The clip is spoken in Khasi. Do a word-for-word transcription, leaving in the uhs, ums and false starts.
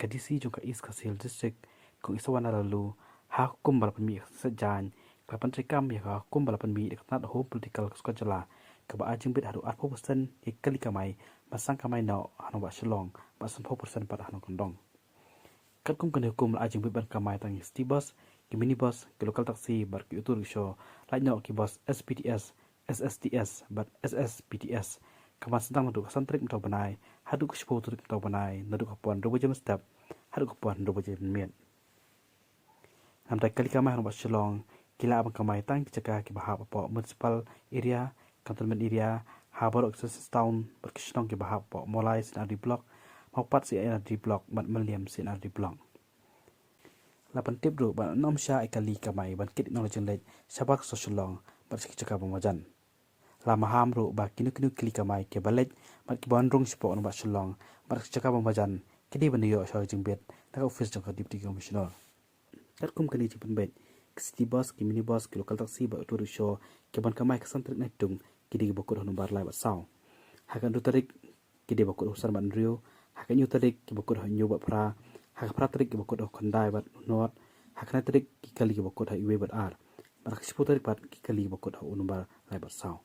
ka D C jong ka East Khasi Hills District, Kong Isawanda Laloo, ha ka hukum ba la pynmih ïa ka seng sait jaiñ, ka la pyntreikam ïa ka hukum ba la pynmih da ka tnad Home Political ka sorkar jylla, kaba ai jingbit haduh arphew percent ïa ki kali kamai ban sdang kamai noh ha nongbah Shillong, bad sanphew percent pat ha nongkyndong. Katkum kane ka hukum la ai jingbit ban kamai tang ïa ki city bus, ki mini bus, ki local taxi, bad ki auto rickshaw, lait noh ki bus S B T S, S S T S, bad S S B T S, ka ban sdang naduh ka san tarik mynta u bnai haduh ka shiphew tarik mynta u bnai, naduh ka por hynriew baje mynstep haduh ka por hynriew baje mynmiet. Namar ki kali kamai ha nongbah Shillong ki lah ban kamai tang ki jaka kiba hap hapoh municipal area, cantonment area, ha baroh ki census town, bad ki shnong kiba hap hapoh Mawlai C and R D block, Mawpat C and R D block, bad Mylliem C and R D block. La pyntip ruh ba ym shah ïa ki kali kamai ban kit ïa ki nongleit jingleit shabar ka sor Shillong bad sha ki jaka ba marjan. La maham ruh ba kino kino ki kali kamai kiba leit bad kiba wan rung shapoh nongbah Shillong bad sha ki jaka ba marjan, ki dei ban ïoh shuwa ka jingbit na ka ophis jong ka Deputy Commissioner. Katkum kane ka jingpynbeit, ki city bus, ki mini bus, ki local taxi bad auto rickshaw kiba wan kamai ha ka san tarik Naitung, ki dei kiba kut ha u nombar lai bad saw. Ha ka hynriew tarik ki dei ba kut ha u san bad hynriew, ha ka hynñiew tarik kiba kut ha u hynñiew bad phra, ha ka phra tarik kiba kut ha u khyndai bad u nod, ha ka khyndai tarik ki kali kiba kut ha u wei bad ar, bad ha ka shiphew tarik pat ki kali kiba kut ha u nombar lai bad saw.